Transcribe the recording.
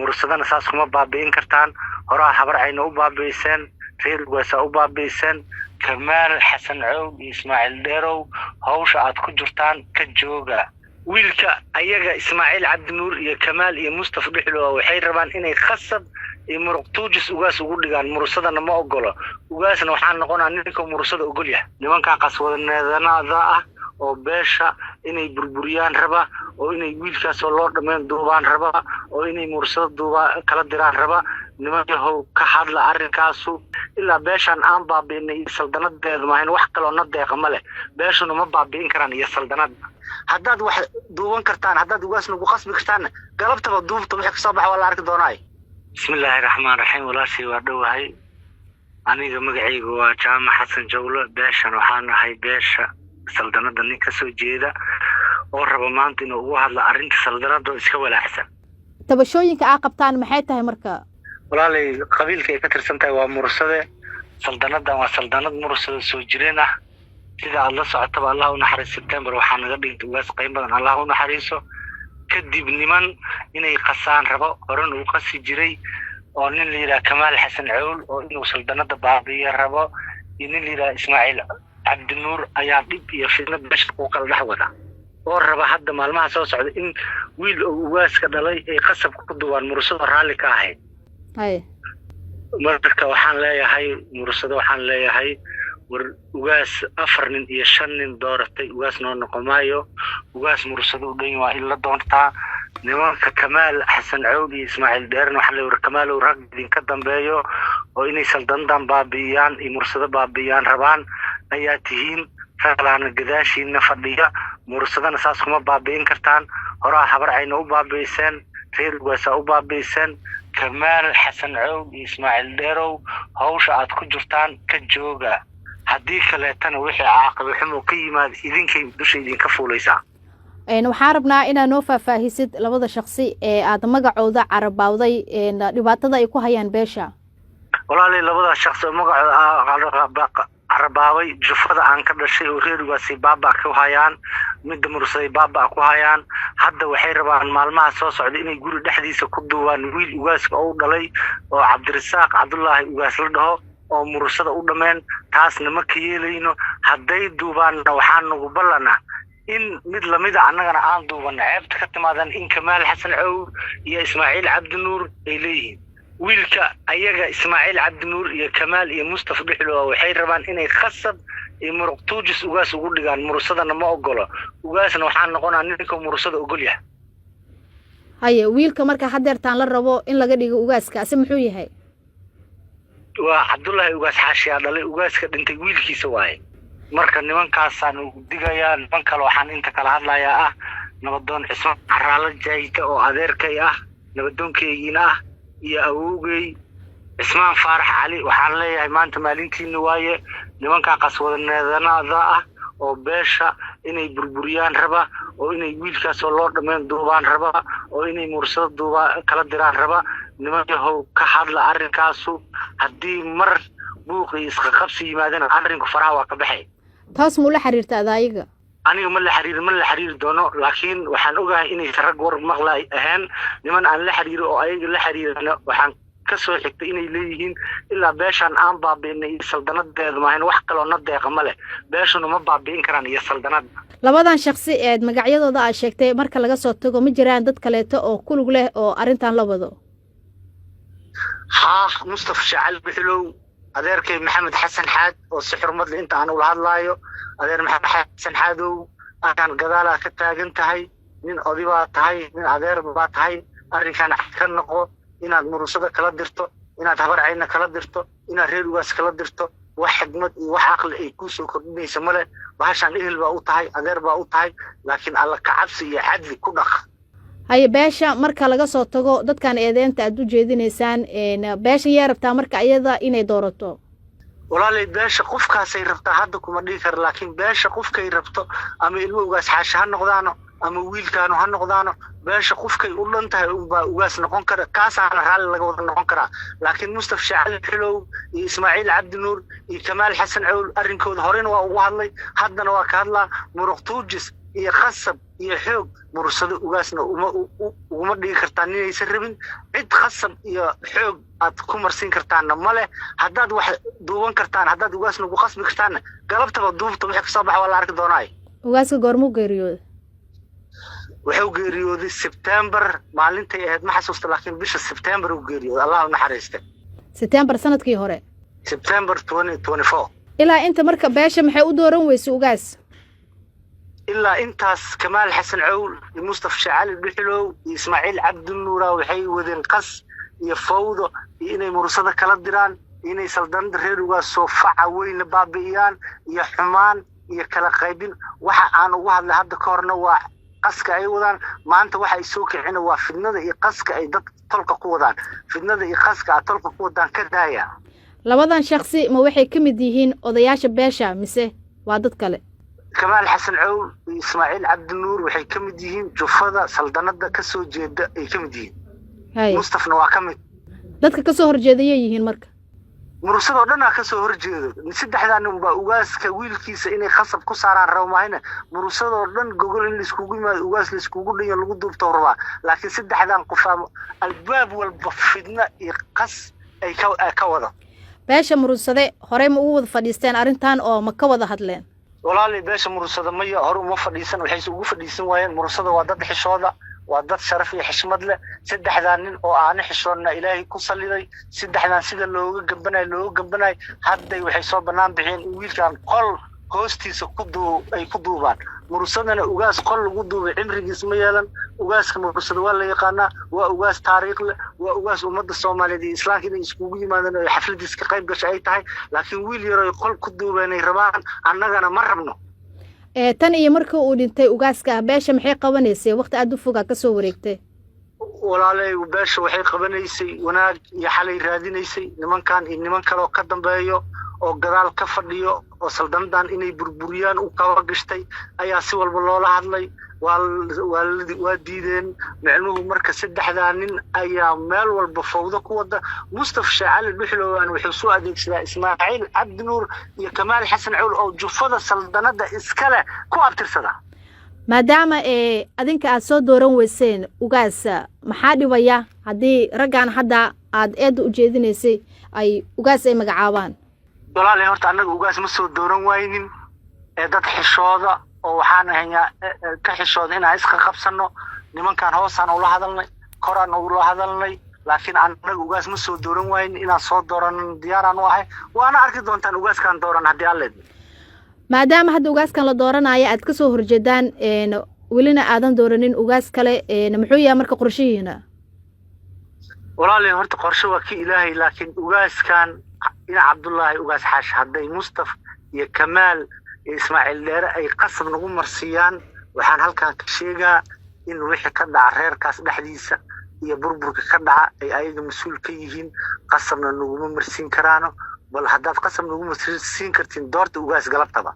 Mursadana saas kuma baabi'in kartaan. Horaa Habarcayna u baabi'iseen, reer Ugaasaa u baabi'iseen. Kamaal Xasan Cowl iyo Ismaaciil Dheerow, hawsha aad ku jirtaan ka jooga. Wiilka ayaga Ismaaciil Cabdinuur iyo Kamaal iyo Mustafa Dhuxulow waxay rabaan inay khasab iyo muruq tuujis ugaas ugu dhigaan. Mursadana ma ogolo. Ugaasna waxaa noqonaa ninka mursada ogol yahay. Nimankan qaswadaneedanada ah oo beesha inay burburiyaan raba, oo inay wiilkaasoo loo dhammayn duubaan raba, oo inay mursada duubaa kala diraan raba, niman yahow, ka hadla arrinkaasu. Ilaa beeshaan aan baabi'inay iyo saldanadeeda maahayn, wax kaloo na deeqa ma leh. Beeshuna ma baabi'in karaan iyo saldanada. Haddaad wax duuban kartaan, haddaad ugaas nagu qasbi kartaanna, galabtaba duubta. Wixii kasoo baxa waa la arki doonaay. Bismillaahi raxmaan raxiim. Walaashii, waa dhowahay. Aniga magacaygu waa Jaamac Xasan Jawlo. Beeshan waxaan ahay beesha saldanada nin ka soo jeeda oo raba maanta inuu ugu hadlo arrinta saldanada oo iska walaacsan. Tabashooyinka aa qabtaan maxay tahay marka? Walaalay, qabiilka ay ka tirsan tahay waa Mursade. Saldanadan waa saldanad Mursada soo jireen ah. Sida aada la socotaba, Allah u naxariiso, Sebtembar waxaa naga dhintay ugaas qayn badan, Allah u naxariiso. Kadib niman inay qasaan rabo, horan uu qasi jiray, oo nin la yidhaha Kamaal Xasan Cowl oo inuu saldanada baabiyo rabo iyo nin la yidhaha Ismaaciil Cabdinuur ayaa dhib iyo fitna beesha ku kala dhex wada, oo raba hadda maalmaha soo socda in wiil oo ugaaska dhalay ay qasab ku duwaan, Mursado raalli ka ahayd. Marka waxaan leeyahay Mursado, waxaan leeyahay, war ugaas afar nin iyo shan nin dooratay ugaas noo noqon maayo. Ugaas Mursado u dhan waa in la doontaa. Nimanka Kamaal Xasan Cawd iyo Ismaaciil Dheerna waxaan leeyahay, war Kamaalow, rag idinka dambeeyo oo inay saldandan baabi'iyaan iyo Mursado baabi'iyaan rabaan ayaa tihiin. Raglaana gadaashiina fadhiya. Mursadana saas kuma baabi'in kartaan. Horaa Habarcayna u baabi'iseen, reer Ugaasaa u baabi'iseen. Kamaal Xasan Cowl iyo Ismaaciil Dheerow, hawsha aad ku jirtaan ka jooga. Haddii kaleetana wixii caaqiba xumo ka yimaada idinkay dusha idinka fuulaysaa. Waxaan rabnaa inaad noo faahfaahisid labada shaksi ee aad magacooda carabaawday, dhibaatada ay ku hayaan beesha. Walaalay, labada shaksi oo magacooda carabaabay, jufada aan ka dhashay oo reer Ugaasay baaba ku hayaan, midda Mursaday baaba ku hayaan. Hadda waxay rabaan maalmaha soo socda inay guri dhexdiisa ku duubaan wiil ugaaska oo u dhalay oo Cabdirasaaq Cabdullaahi Ugaas la dhaho oo Mursada u dhammeen. Taasna ma ka yeelayno. Hadday duubaanna, waxaa nagu ballana in mid lamida annagana aan duubano. Ceebta ka timaadan in Kamaal Xasan Cowl iyo Ismaaciil Cabdinuur ay leeyihiin. Wiilka ayaga Ismaaciil Cabdinuur iyo Kamaal iyo Mustafa Dhuxulow waxay rabaan inay khasab iyo muruq tuujis ugaas ugu dhigaan. Mursadana ma ogolo. Ugaasna waxaa noqonaa ninka mursada ogol yahay. Haye, wiilka marka hadeertaan la rabo in laga dhigo ugaaska ase muxuu yahay? Waa Cabdullaahi Ugaas Xaashiyaa dhalay. Ugaaska dhintay wiilkiisa waaye. Marka nimankaasaan ugu digayaa. Niman kale waxaan inta kala hadlayaa ah nabadoon Cismaan Caraalo Jaayita oo adeerkay ah, nabadoonkeygiina ah, iyo awowgey Cismaan Faarax Cali. Waxaan leeyahay, maanta maalintiina waaye. Nimankan qaswadaneedanada ah oo beesha inay burburiyaan raba, oo inay wiilkaasoo loo dhammayn duubaan raba, oo inay mursada duubaa kala diraan raba, niman yahow, ka hadla arrinkaasu. Haddii mar buuq iyo isqaqabsi yimaadana, arrinku faraha waa ka baxay. Taas mula xiriirta adaayaga? Aniga ma la xiriiri, ma la xiriiri doono, laakiin waxaan ogahay inaysan rag war maqla ahayn. Niman aan la xiriiro oo ayaga la xiriirana waxaan ka soo xigtay inay leeyihiin, ilaa beeshaan aan baabi'inay iyo saldanadeeda maahayn, wax kaloo na deeqa ma leh. Beeshuna ma baabi'in karaan iyo saldanada. Labadan shaksi eed magacyadooda aad sheegtay marka laga soo tago, ma jiraan dad kaleeto oo kulug leh oo arrintan la wado? Haa, Mustafa Shaacal Bixilow, adeerkay Maxamed Xasan Xaad oo si xurmad leh inta aan ula hadlaayo. Adeer Maxamed Xasan Xaadow, arkaan gadaalaa ka taagan tahay. Nin odi baa tahay, nin adeer baa tahay. Arrinkan ka noqo. Inaad Murusada kala dirto, inaad Habarcayna kala dirto, inaad reer Ugaas kala dirto, wax xigmad iyo wax caqli ay kuu soo kordhinaysa male. Bahashaan ehel baa u tahay, adeer baa u tahay, laakiin Alla kacabsi iyo cadli ku dhaq. Haye, beesha marka laga soo tago dadkan eedeynta aad u jeedinaysaan, beesha yaa rabtaa marka iyada inay doorato? Walaalay, beesha qofkaasay rabtaa hadda kuma dhihi kara, laakiin beesha qofkay rabto, ama ilmo Ugaas Xaasha ha noqdaano ama wiilkaanu ha noqdaano, beesha qofkay u dhan tahay unbaa ugaas noqon kara. Kaasaana raalli laga wada noqon karaa. Laakiin Mustafa Sheekh Cali Xilow iyo Ismaaciil Cabdinuur iyo Kamaal Xasan Cowl, arrinkooda horena waa ugu hadlay, haddana waa ka hadlaa. Muruq tuujis. Iyo khasab iyo xoog Murursado ugaasna uma uguma dhigi kartaan ninaysan rabin. Cid khasab iyo xoog aad ku marsiin kartaanna ma leh. Haddaad wax duuban kartaan, haddaad ugaasna ku khasbi kartaanna, galabtaba duubta, wixii kasoo baxa waa la arki doonaayo. Ugaaska goormuu geeriyooday? Wuxuu geeriyooday Sebtembar, maalintay ahayd ma xasuusta, laakiin bisha Sebtembar uu geeriyooday, Allah u naxariista. Sebtembar sanadkii hore? Sebtembar 2024. Ilaa inta marka beesha maxay u dooran weysay ugaas? Ilaa intaas Kamaal Xasan Cowl iyo Mustafa Sheekh Cali Dhuxulow iyo Ismaaciil Cabdinuura waxay wadeen qas iyo fawdo iyo inay Murursada kala diraan, inay saldanada reer ugaas soo faca weynna baabi'iyaan, iyo xumaan iyo kala qaybin. Waxa aan ugu hadlay hadda ka horna waa qaska ay wadaan. Maanta waxa ay soo kicina waa fidnada iyo qaska ay dad tolka ku wadaan. Fidnada iyo qaska aad tolka ku wadaan ka daaya. Labadan shaksi ma waxay ka mid yihiin odayaasha beesha mise waa dad kale? Kamaal Xasan Cowl iyo Ismaaciil Cabdinuur waxay ka mid yihiin jufada saldanada ka soo jeeda ay ka mid yihiin. Mustafna waa ka mid. Dadka kasoo horjeedayay yihiin marka? Mursadoo dhanaa kasoo horjeedo. Saddexdaa nin baa ugaaska wiilkiisa inay khasab ku saaraan rabo maahina. Mursadoo dhan gogol in laiskugu yimaado, ugaas laiskugu dhanyo, lagu duubto rabaa, laakiin saddexdan qofaa albaab walba fidna iyo qas ay ka wada. Beesha Murursade horey ma ugu wada fadhiisteen arrintan oo ma ka wada hadleen? Walaalay, beesha Murursada maya, hore uma fadhiisan. Waxayse ugu fadhiisan waayeen, Murursada waa dad xishooda, waa dad sharaf iyo xishmad leh. Saddexdaa nin oo aana xishoodna Ilaahay ku salliday. Saddexdan sida looga gambanayo looga gambanayo, hadday waxay soo bannaan bixiyeen in wiilkan qol hoostiisa ku duu ay ku duubaan. Mursadana ugaas qol lagu duubay cimrigiis ma yeelan. Ugaaska Mursada waa la yaqaanaa, waa ugaas taariikh leh, waa ugaas ummadda Soomaaliyeed iyo Islaamka inay iskugu yimaadeen oo xafladiis ka qayb gasha ay tahay, laakiin wiil yar oy qol ku duubeen ay rabaan, annagana ma rabno. Tan iyo markii uu dhintay ugaaska, beesha maxay qabanaysay? Waqti aada u fogaa kasoo wareegtay. Walaalay, beesha waxay qabanaysay wanaag iyo xalay raadinaysay. Nimankan iyo niman kale oo ka dambeeyo oo gadaal ka fadhiyo oo saldanadan inay burburiyaan u kaba gashtay ayaa si walba loola hadlay, waa diideen. Micnuhu marka saddexdaa nin ayaa meel walba fawdo ku wada. Mustafa Sheekh Cali Dhuxlowaan wuxuu soo adeegsadaa Ismaaciil Cabdinuur iyo Kamaal Xasan Cowl oo jufada saldanada iskale ku abtirsada. Maadaama adinka aad soo dooran weyseen ugaas, maxaa dhibaya haddii raggan hadda aad eedda u jeedinaysay ay ugaas ay magacaabaan? Walaalay, horta annaga ugaas ma soo dooran waynin. Ee dad xishooda oo waxaan ahaynaa ka xishooda inaan iska qabsano nimankan. Hoosaan ula hadalnay, koraan ula hadalnay, laakiin annaga ugaas ma soo dooran waynin. Inaan soo dooran diyaaraan u ahay, waana arki doontaan ugaaskaan dooran haddii Alle. Maadaama hadda ugaaskan la dooranayo aad kasoo horjeedaan, welina aadan dooranin ugaas kale, muxuu yahay marka qorshihiina? Walaalay, horta qorshe waa ki Ilaahay, laakiin ugaaskan ina Cabdullaahi Ugaas Xaash hadday Mustaf iyo Kamaal iyo Ismaaciil Dheere ay qasab nagu marsiiyaan, waxaan halkan ka sheegaa in wixii ka dhaca reerkaas dhexdiisa iyo burburka ka dhaca ay ayaga mas-uul ka yihiin. Qasabna naguma marsiin karaano. Bal haddaad qasab nagu marsiin kartiin, doorta ugaas galabtaba.